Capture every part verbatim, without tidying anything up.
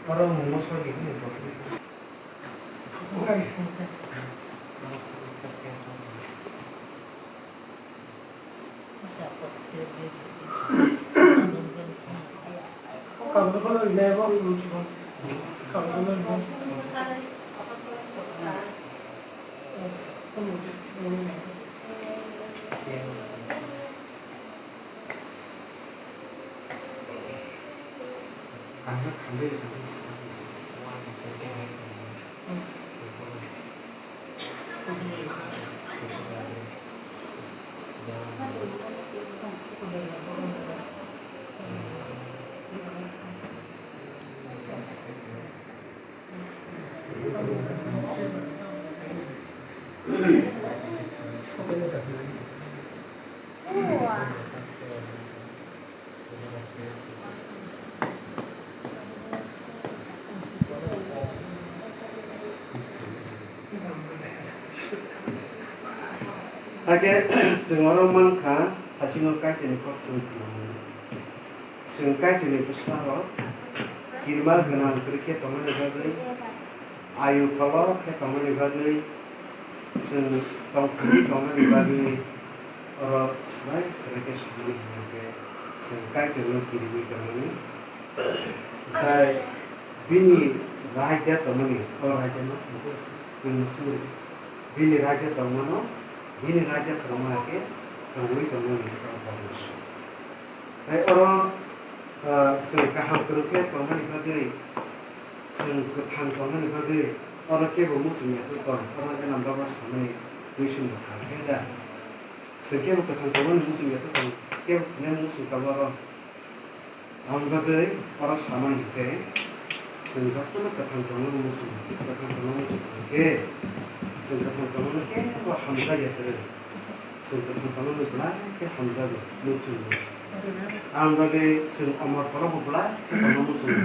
Oro mungno soi di hwnwi bosong. Hakhe chwng oro mankha, hasingo Kaitorni kok chwng tongmani. Chwng Kaitorni bwsarok kirima gwnang kwrwi khe tongmani bagwi, ayu kolok khe tongmani bagwi, chwng tongthokgwi tongmani bagwi oro swbai swbai khe samani hwnba khe chwng Kaitorno kiriwi tongmani. Tei bini raida tongmani, o raidano chwng swngwi bini raida tongmano, bini raida tongma khe tongwi tongmani oro tongmani. Tei oro, ah, chwng kaham kwrwng khe tongmani bagwi, chwng kwthang tongmani bagwi oro kebo muchung ya khe tong, oro Elam Baba samani twi simi thang khe da. Chwng kebo kwthang tongmani muchung ya khe tong, kebo thwinani muchung tongo oro. Aboni bagwi oro samani hwnkhe, chwng jotono kwthang tongmani muchung, kwthang tongmani muchung khe, chwng kwthang tongmani kebo hamjakya kwrwi. Chwng kwthang tongmani belai khe hamjago, muchungo. Aboni bagwi chwng omor kolokbo belai khe tongma muchungo.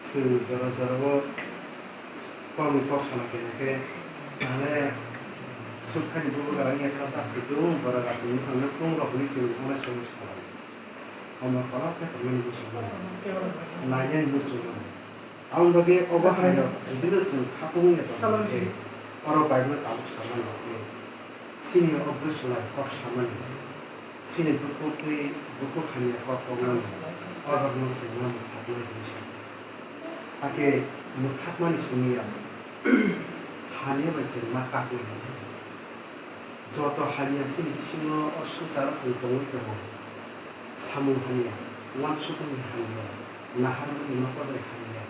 Chwng jora jorao kokni kok sana khe hwnkhe, tale sukthani bubagra wngya sa tak khe tung, borok aswk nukhungno tung rok hwnwi chwng omo salo sa. Omo kolok khe tongmani muchungmani, nainani muchungmani. Aboni bagwi obo haino judino chwng khatungwi ya tongmani khe, oro Bible tabuk samani hwnkhe, chini o bwswlai kok samani, chini bukhuk twi bukhuk hamya kok kokmani, oborokno chwngno mwthaknai hwnwi sa. Hakhe mwthakmani simi ya, hamya bai chwng ma kaknai hwnwi sa. Joto hamya chini bisingo o swngcharo chwng tongwi tongo. Samung hamya, uansukmungni hamya, naharmani nokorni hamya,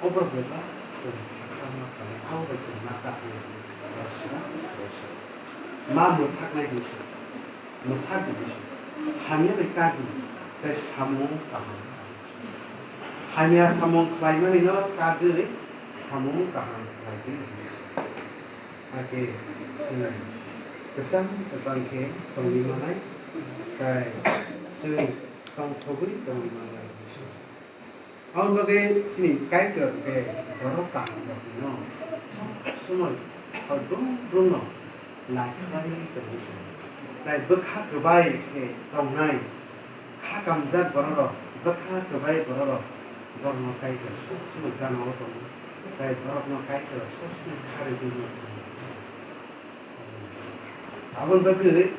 oborok bebak chwng khaksa ma khlai, abo bai chwng ma kaknai, oro swrang swrang se. Ma mwthaknai hwnwi se, mwthak di hwnwi se. Hamya bai kak di, tei samung kaham. Hamya samung khlaimani no kagwi samung kaham khlai di hwnwi se. Hakhe chwng kwchang kwchang khe tongwi manai, tei chwng tongthogwi tongwi manai. Aboni bagwi chini Kaitor khe borok kaham rokno sob somoi sal brum brumno naikhlai tongwi se. Tei bwkha kwbai khe tongnai kha kamjak bororok, bwkha kwbai bororok borokno Kaitor sob somoi gana-o tongo, tei borokno Kaitor sob somoi kharwi tongwi tongo. Aboni bagwi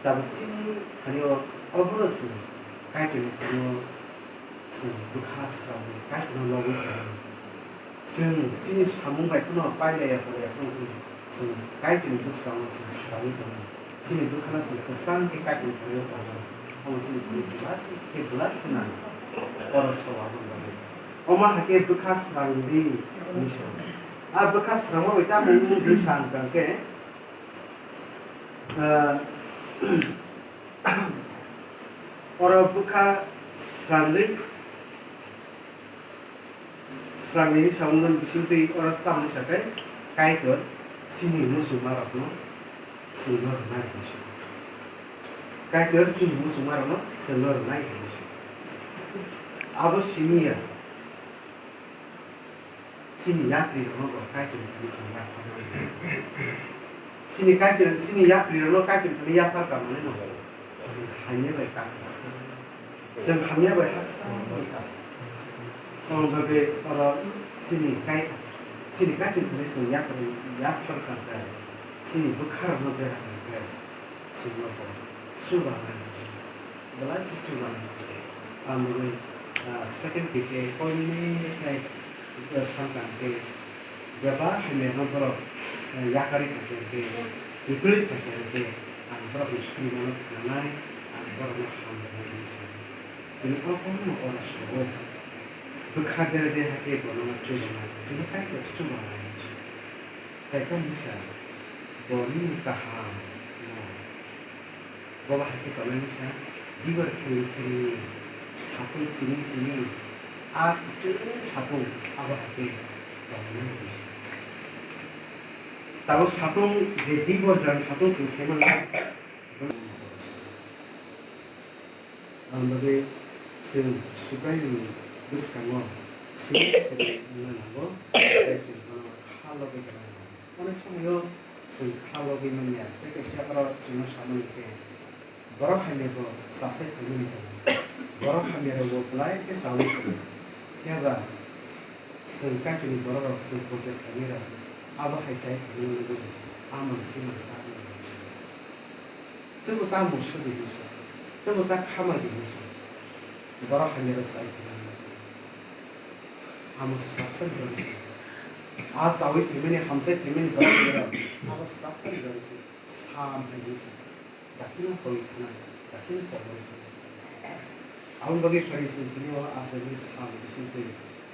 tabuk chini thani-o obono chwng Kaitorni thani-o chwng bwkha swrangwi Kaitorno lobwi tongo. Chwng chini samung bai phano pailaiya poraiya phano chwng Kaitorni bwskango chwng swrangwi tongo. Chini bwkhano chwng kwchang khe Kaitorni thani-o tongo. Omo chini thani belai khe belai khe nango. Oro sao aboni bagwi. Omo hai khe bwkha swrang di hwnwi sao. A bwkha swrangma bai tamo wng hwnwi sa ang khe, ah, oro bwkha swrangwi Swrangnini samungno bisingtwi oro tamni sakai Kaitor chini muchungmarokno chwngno rwnai hwnwi sa. Kaitor chini muchungmarokno chwngno rwnai hwnwi sa. Abo simi ya chini yaprirokno bo Kaitorni thani chwng yapharnai. Chini Kaitor, chini yaprirokno Kaitorni thani yaphar ka manwi no bo chwng hamya bai ka. Chwng hamya bai haksa wngkha. Tong jagwi oro chini kai, chini kaitor thani chwng yaphar, yaphar kha khe, chini bwkharokno bera kha khe, chwngno bo chuba nai, belai khe chuba nai. Ang bagwi, ah, second khe koinwi khai, ah, sakang khe, bebak hamya no borok, ah, yakarwi kha khe, bikwlwi kha khe, ang borokni suri mano khnanai, ang borokno hamjaknai hwnwi sa. Bini kok kokno oro srogo. Bwkha bere de hakhe bono chubanai, chini kaitor chubanai. Tei kok misa, bo nini kaham no. Bo ba hakhe tongnai misa, dibor khiri khiri, sapung chini chini, a chini sapung, abo hakhe tongnai misa. Tamo sapung je dibor jang sapung chwng sai mano. Ang bagwi chwng Subraiyungni bwskango simi simi wngna nango, tei chwng bono kha logwi rwna nango. Onek somoio chwng kha logwi manya, tei kaisa borok chwngno samani khe, borok hamya bo chasai phaimani tongo, borok hamya rokbo belai khe chaui tongo. Phiya ba chwng Kaitorni borok rok chwng poito khlainai rok abo hai chai phaimani wngwi a mang se mang ta wngwi rw se. Tebo ta musu di hinwi sa, tebo ta khamai di hinwi sa. Borok hamya rok chai phaimani. Amo swrapsa ni bagwi se. A chaui phaimani, hamsai phaimani borok hamya rok abo swrapsa ni bagwi se. Sam hai hinwi sa. Dakti no koi thana, dakti no koi thana. Aboni bagwi Pharisee tini o asai ni sam bising twi,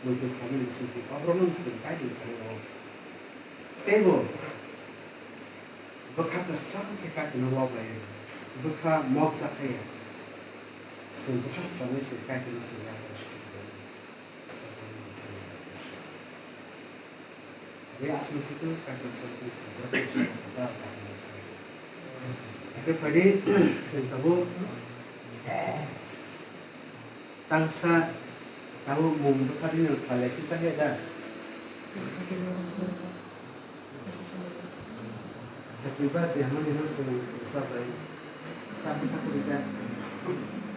muitu khamani bising twi, oborok no chwng kaitwi thani o. Teibo bwkha kwcham khe Kaitorno lob lai, bwkha mokjak khe ya. Chwng bwkha swrangwi se Kaitorno chwng yaphar sukha. Be aswk sukha Kaitor chwng chwng chwng chwng chwng chwng. Ake phadi chwng tabuk. Tangsa tabuk mung bwkha bini phalai sita he da. Happy birthday hamani no sung sa bai. Tapi tapi kita.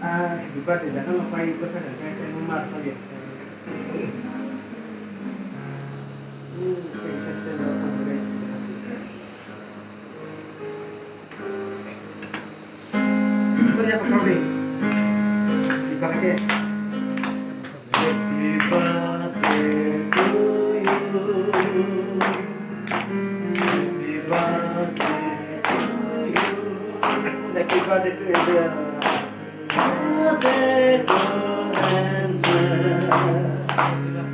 Ah, happy birthday jaga no pai bwkha da kai tai mo mar sa ya. Hmm, kaisa stand up ko bai. Sesanya apa kau ni? Di pakai. Happy birthday to you. Happy birthday to you. Happy birthday to you. Happy birthday to you.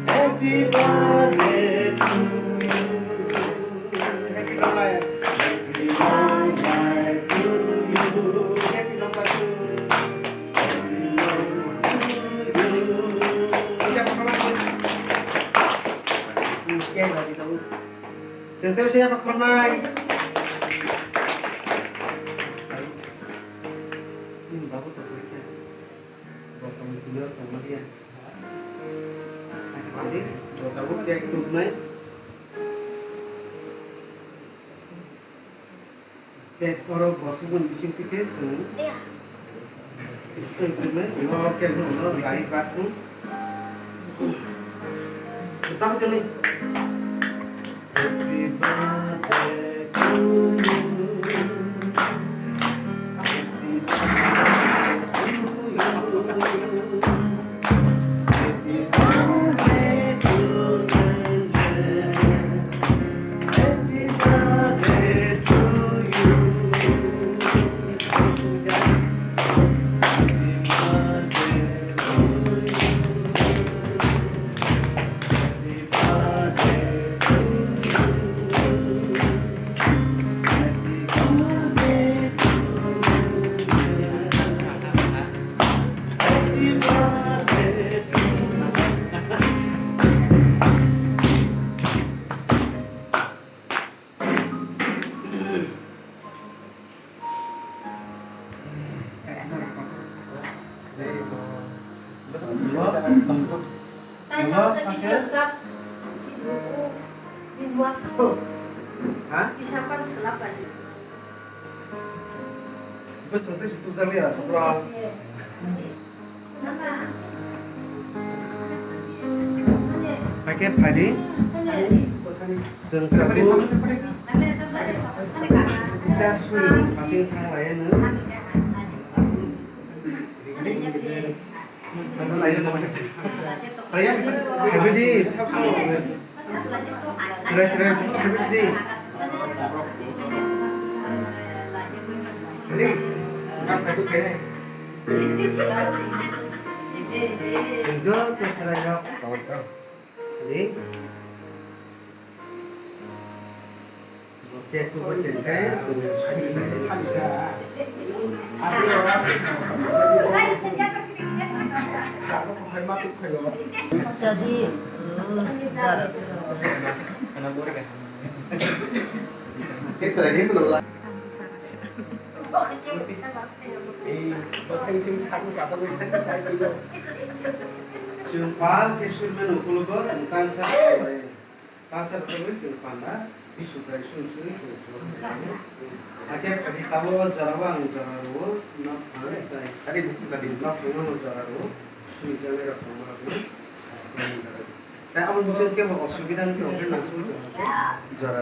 Happy birthday to you. Happy long life. Happy long life to you. Happy long life to you. Happy long life to you. Happy long life to you. Chwng tei se yaphar khornai. Nini babu to koi khe. Bo tong tini o tong ma dia. Ani padi, bo tabuk cake tubnai. Cake oro bosongni bising twi khe chwng swi tubnai, o cake no ulo bai bak thung. Bwsang tini. Happy birthday to you. Happy birthday to you. Happy birthday to you. Happy birthday to you. Happy birthday to you. Ha? Bwswk tei se tubjakliya aswk bro. Hakhe phadi, chwng tabuk kisa suri phasing thang lai nw. Habidi, sab sab. Chwrai chwrai habidi. Habidi. Joto chwrai rok. Habidi. Chwng pal khe suri mano ukulok o chwng tangsa. Tangsa rwchapwi chwng panda, Subrai sum sui chwng chwng. Hakhe phadi tabuk o jora o ang jora rwo, nok phang tai. Tadi buku tadi. Nok phang no jora rwo, sui jani rok tongma rok no sai. Tai abo bising khe bo osubida wngkhe, obo nang sung tong khe jora.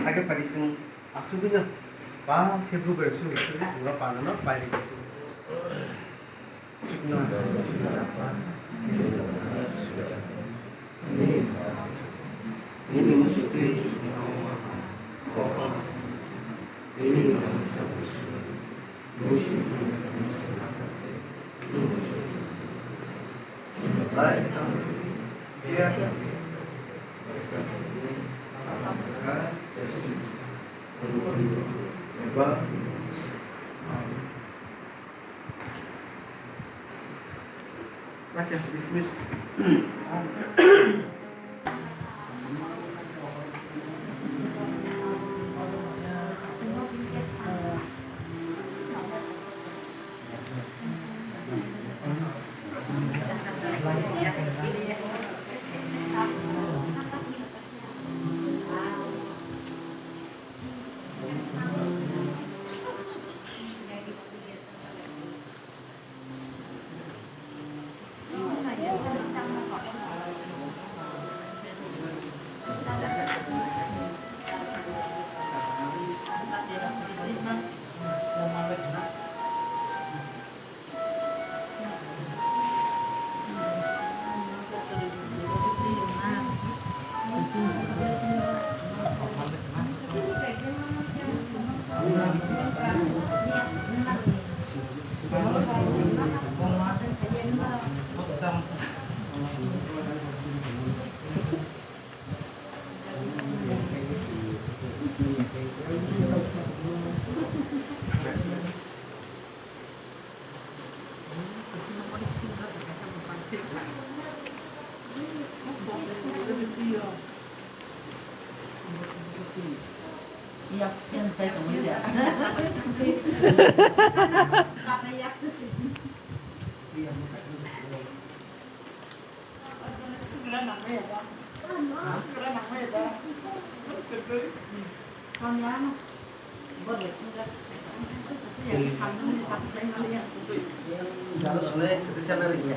Hakhe phaidi chwng asugwino ba khe bubagra suri suri chwngno panano pairikha chwng. Chwngno asugwi chwngno apa. Nini musu twi chwngno apa. Nini musu twi chwngno apa. Dismiss.